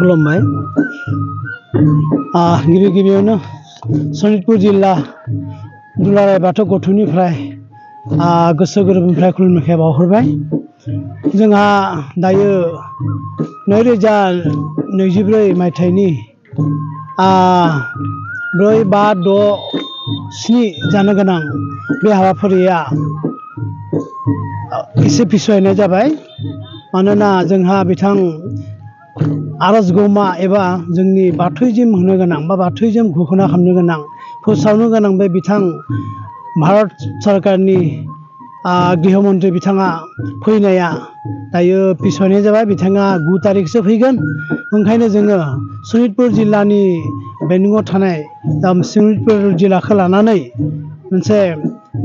खुलुमबाय गिबि गिबियावनो सनितपुर जिल्ला दुलाराय बाथौ गौथुमनिफ्राय गोसो गोरबोनिफ्राय खुलुमनायखौ बावहरबाय। जोंहा दायो 2024 मायथाइनि 4, 5, 6, 7 जानो गोनां बे हाबाफारिया एसे पिछायनाय जाबाय। मानोना जोंहा बिथां आरजगौमा एबा जोंनि बाथौइजम होनो गोनां बा बाथौइजम घोषणा खालामनो गोनां फोसावनो गोनां बे बिथां भारत सरकारनि गृहमन्त्री बिथाङा फैनाया दायो पिछायनाय जाबाय। बिथाङा 9 तारिखसो फैगोन। ओंखायनो जोङो सनितपुर जिल्लानि बेंगलाव थानाय सनितपुर जिल्लाखौ लानानै मोनसे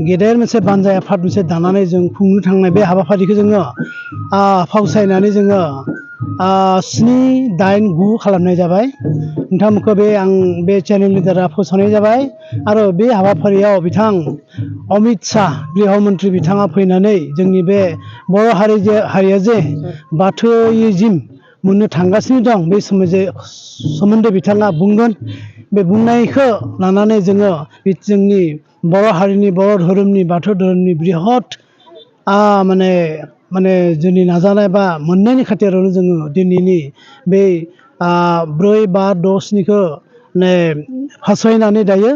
गेदेर मोनसे बानजाय आफाद मोनसे दानानै जों खुंनो थांनाय बे हाबाफारिखौ जोङो फावसायनानै जोङो 7, 8, 9 खालामनाय जाबाय। नोंथांमोनखौ आं बे चेनेलनि दारा फोसावनाय जाबाय। आरो बे हाबाफारियाव बिथां अमित शाह गृहमन्त्री बिथाङा फैनानै जोंनि बे बर' हारिया जे बाथौइजम मोननो थांगासिनो दं बे सोमोन्दै बिथाङा बुंगोन। बे बुंनायखौ लानानै जोङो जोंनि बर' हारिनि बर' धोरोमनि बाथौ धोरोमनि बृहत माने जोंनि नाजानाय बा मोननायनि खाथिरावनो जोङो दिनैनि बे 4, 5, 6, 7खौ फावसायनानै दायो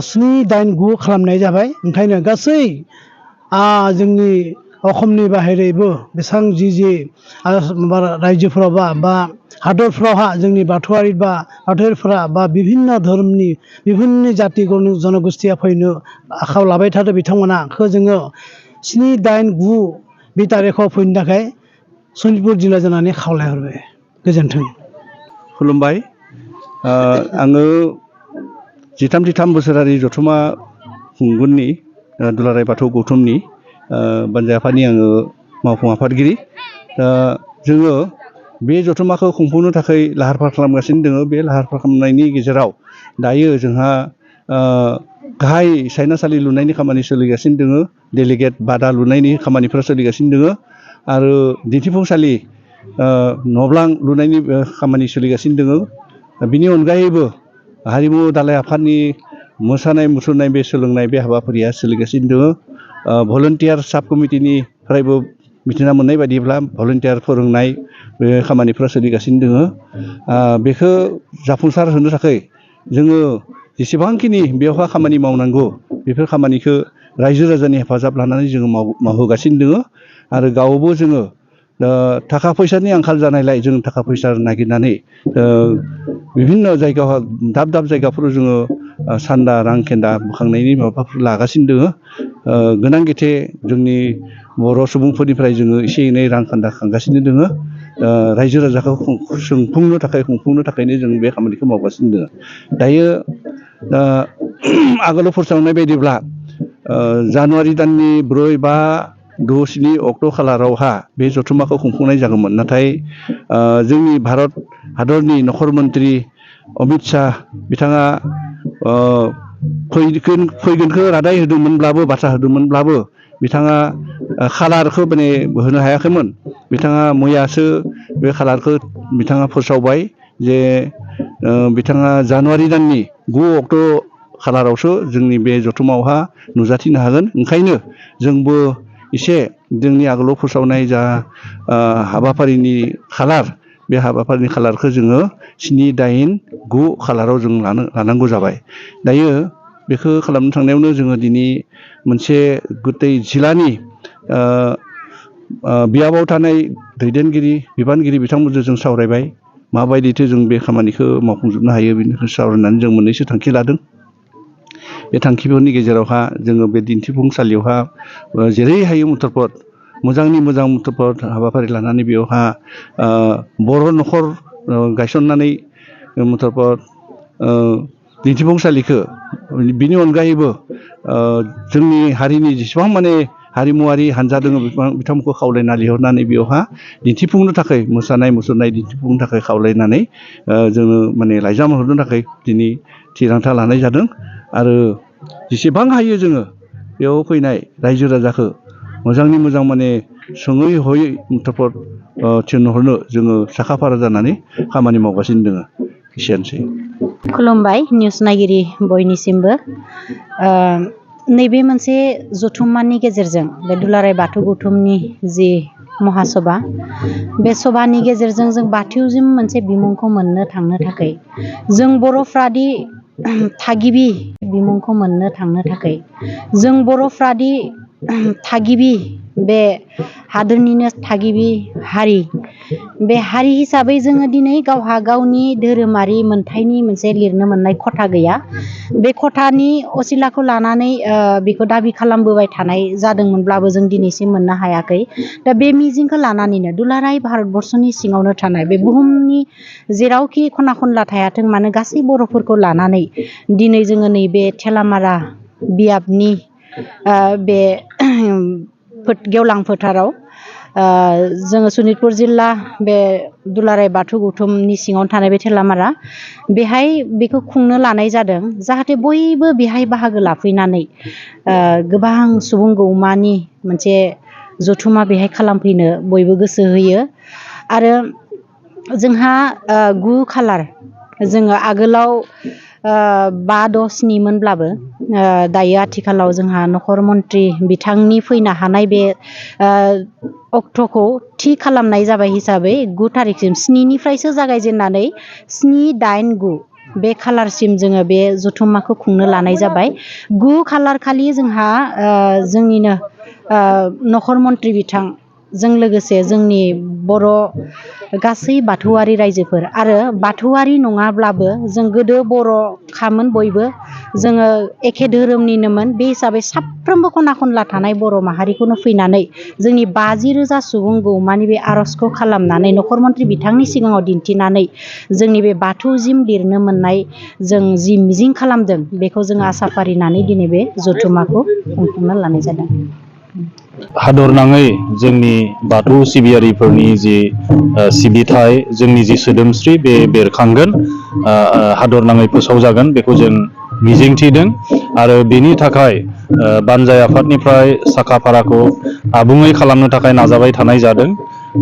7, 8, 9 खालामनाय जाबाय। ओंखायनो गासै जोंनि असमनि बाहेरैबो बेसेबां जि रायजोफोराव बा हादरफ्रावहा जोंनि बाथौआरि बा बाथौआरिफोरा बा बिभिन्न धोरोमनि बिभिन्न जाति जनगोष्ठीया फैनो आखायाव लाबाय थादों। बिथांमोनाखौ जोङो 7, 8, 9 बे तारिखआव फैनो थाखाय सनितपुर जिल्ला जानानै खावलायहरबाय। गोजोन्थों। खुलुमबाय। आङो 13 बोसोरारि जथुम्मा खुंगुननि दुलाराय बाथौ गौथुमनि बानजाय आफादनि आङो मावफुं आफादगिरि। जोङो बे जथुम्माखौ खुंफुंनो थाखाय लाहार फाहार खालामगासिनो दङ। बे लाहार फाहार खालामनायनि गेजेराव दायो जोंहा गाहाय सायनासालि लुनायनि खामानि सोलिगासिनो दङ। डेलिगेट बादा लुनायनि खामानिफोरा सोलिगासिनो दङ आरो दिन्थिफुंसालि न'ब्लां लुनायनि खामानि सोलिगासिनो दङ। बिनि अनगायैबो हारिमु दालाय आफादनि मोसानाय मुसुरनाय बे सोलोंनाय बे हाबाफारिया सोलिगासिनो दङ। भलन्टियार साब कमिटिनिफ्रायबो मिथिना मोननाय बायदिब्ला भलन्टियार फोरोंनाय बे खामानिफ्रा सोलिगासिनो दङ। बेखौ जाफुंसार होनो थाखाय जोङो जेसेबांखिनि बेवहाय खामानि मावनांगौ बेफोर खामानिखौ रायजो राजानि हेफाजाब लानानै जोङो मावहोगासिनो दङ। आरो गावबो जोङो थाखा फैसानि आंखाल जानायलाय जों थाखा फैसा नागिरनानै बिभिन्न जायगायाव दाब दाब जायगाफोराव जोङो सान्दा रां खेन्दा बोखांनायनि माबाफोर लागासिनो दङ। गोनां गेथे जोंनि बर' सुबुंफोरनिफ्राय जोङो एसे एनै रां खान्दा खांगासिनो दङ। रायजो राजाखौ खुंफुंनो थाखायनो जों बे खामानिखौ मावगासिनो दङ। दायो आगोलाव फोसावनाय बायदिब्ला जानुवारि दाननि 4, 5, 6, 7 अक्ट' खालारावहा बे जथुम्माखौ खुंफुंनाय जागौमोन। नाथाय जोंनि भारत हादरनि नखर मन्त्रि अमित शाह बिथाङा फैगोनखौ रादाय होदोंमोनब्लाबो बाथ्रा होदोंमोनब्लाबो बिथाङा खालारखौ माने होनो हायाखैमोन। बिथाङा मैयासो बे खालारखौ बिथाङा फोसावबाय जे बिथाङा जानुवारि दाननि 9 अक्ट' खालारावसो जोंनि बे जथुम्मायावहा नुजाथिनो हागोन। ओंखायनो जोंबो एसे जोंनि आगोलाव फोसावनाय जा हाबाफारिनि खालार बे हाबाफारिनि खालारखौ जोङो 7, 8, 9 खालाराव जों लानांगौ जाबाय। दायो बेखौ खालामनो थांनायावनो जोङो दिनै मोनसे गथै जिल्लानि बियाबाव थानाय दैदेनगिरि बिबानगिरि बिथांमोनजों जों सावरायबाय माबायदिथो जों बे खामानिखौ मावफुंजोबनो हायो। बेनिखौ सावरायनानै जों मोननैसो थांखि लादों। बे थांखिफोरनि गेजेरावहा जोङो बे दिन्थिफुंसालियावहा जेरै हायो मथरपद मोजांनि मोजां मथरपद हाबाफारि लानानै बेयावहा बर' न'खर गायसननानै मथरपद दिन्थिफुंसालिखौ बिनि अनगायैबो जोंनि हारिनि जेसेबां माने हारिमुवारि हान्जा दङ बिथांमोनखौ खावलायना लिंहरनानै बेयावहा दिन्थिफुंनो थाखाय मोसानाय मुसुरनाय दिन्थिफुंनो थाखाय खावलायनानै जोङो माने लाइजाम हरनो थाखाय दिनै थिरांथा लानाय जादों। आरो जेसेबां हायो जोङो बेयाव फैनाय रायजो राजाखौ मोजांनि मोजां माने सोङै हयै मथरपद थिनहरनो जोङो साखाफारा जानानै खामानि मावगासिनो दङ। एसेनोसै। खुलुमबाय निउस नायगिरि बयनिसिमबो। नैबे मोनसे जथुम्मानि गेजेरजों बे दुलाराय बाथौ गौथुमनि जि महासभा, बे सभानि गेजेरजों जों बाथौसिम मोनसे बिमुंखौ मोननो थांनो थाखाय, जों बर'फ्रादि थागिबि बिमुंखौ मोननो थांनो थाखाय, जों बर'फ्रादि थागिबि बे हादोरनिनो थागिबि हारि, बे हारि हिसाबै जोङो दिनै गावहा गावनि धोरोमारि मोनथायनि मोनसे लिरनो मोननाय खथा गैया। बे खथानि असिलाखौ लानानै बेखौ दाबि खालामबोबाय थानाय जादोंमोनब्लाबो जों दिनैसिम मोननो हायाखै। दा बे मिजिंखौ लानानैनो दुलाराय भारतबर्षनि सिङावनो थानाय बे बुहुमनि जेरावखि खना खनला थायाथों मानो गासै बर'फोरखौ लानानै दिनै जोङो नैबे थेलामारा बियाबनि बे गेवलां फोथाराव जोङो सनितपुर जिल्ला बे दुलाराय बाथौ गौथुमनि सिङावनो थानाय बे थेलामारा, बेहाय बेखौ खुंनो लानाय जादों जाहाथे बयबो बेहाय बाहागो लाफैनानै गोबां सुबुं गौमानि मोनसे जथुम्मा बेहाय खालामफैनो बयबो गोसो होयो। आरो जोंहा 9 खालार, जोङो आगोलाव 5-6 मोनब्लाबो दायो आथिखालाव जोंहा नखर मन्त्रि बिथांनि फैनो हानाय बे अक्ट'खौ थि खालामनाय जाबाय हिसाबै 9 थारिखसिम 7 निफ्रायसो जागायजेननानै 7, 8, 9 बे खालारसिम जोङो बे जथुम्माखौ खुंनो लानाय जाबाय। 9 खालार खालि जोंहा जोंनिनो नखर मन्त्रि बिथांजों लोगोसे जोंनि बर' गासै बाथौआरि रायजोफोर आरो बाथौआरि नङाब्लाबो जों गोदो बर' खामोन बयबो, जोङो एखे धोरोमनिनोमोन। बे हिसाबै साफ्रोमबो खना खनला थानाय बर' माहारिखौनो फैनानै जोंनि 50,000 सुबुं गौमानि बे आर'जखौ खालामनानै नखर मन्त्रि बिथांनि सिगाङाव दिन्थिनानै जोंनि बे बाथौसिम लिरनो मोननाय जों जि मिजिं खालामदों बेखौ जों आसा फारिनानै दिनै बे जथुम्माखौ खुंफुंनो लानाय जादों। हादरनाङै जोंनि बाथौ सिबियारिफोरनि जि सिबिथाय, जोंनि जि सोदोमस्रि बे बेरखांगोन, हादरनाङै फोसावजागोन बेखौ जों मिजिंथिदों। आरो बेनि थाखाय बानजाय आफादनिफ्राय साखाफाराखौ आबुङै खालामनो थाखाय नाजाबाय थानाय जादों।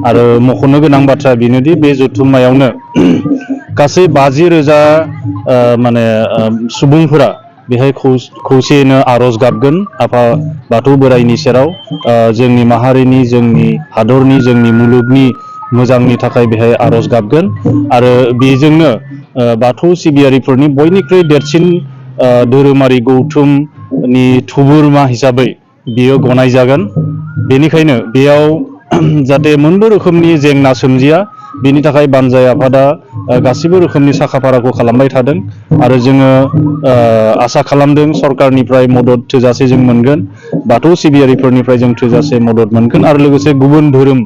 आरो मख'नो गोनां बाथ्रा बेनोदि बे जथुम्मायावनो गासै 50,000 सुबुंफोरा बेहाय खौसेयैनो आर'ज गाबगोन आफा बाथौ बोराइनि सेराव, जोंनि माहारिनि, जोंनि हादरनि, जोंनि मुलुगनि मोजांनि थाखाय बेहाय आर'ज गाबगोन। आरो बेजोंनो बाथौ सिबियारिफोरनि बयनिख्रुइ देरसिन धोरोमारि गौथुमनि थुबुरमा हिसाबै बियो गनायजागोन। बेनिखायनो बेयाव जाहाथे मोनबो रोखोमनि जेंना सोमजिया, बेनि थाखाय बानजाय आफादा गासिबो रोखोमनि साखाफाराखौ खालामबाय थादों। आरो जोङो आसा खालामदों सरकारनिफ्राय मदद थोजासे जों मोनगोन, बाथौ सिबियारिफोरनिफ्राय जों थोजासे मदद मोनगोन, आरो लोगोसे गुबुन धोरोम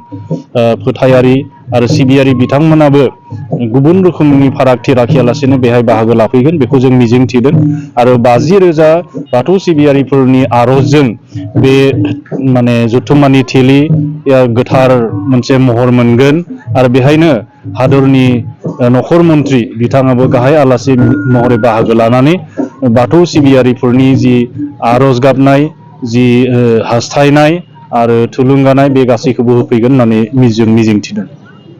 फोथायारि आरो सिबियारि बिथांमोनाबो गुबुन रोखोमनि फारागथि लाखियालासेनो बेहाय बाहागो लाफैगोन बेखौ जों मिजिंथिदों। आरो 50,000 बाथौ सिबियारिफोरनि आर'जजों बे जथुम्मानि थेलिया गोथार मोनसे महर मोनगोन। आरो बेहायनो हादरनि नखर मन्त्रि बिथाङाबो गाहाय आलासि महरै बाहागो लानानै बाथौ सिबियारिफोरनि जि आर'ज गाबनाय, जि हास्थायनाय आरो थुलुंगानाय, बे गासैखौबो होफैगोन होननानै जों मिजिंथिदों।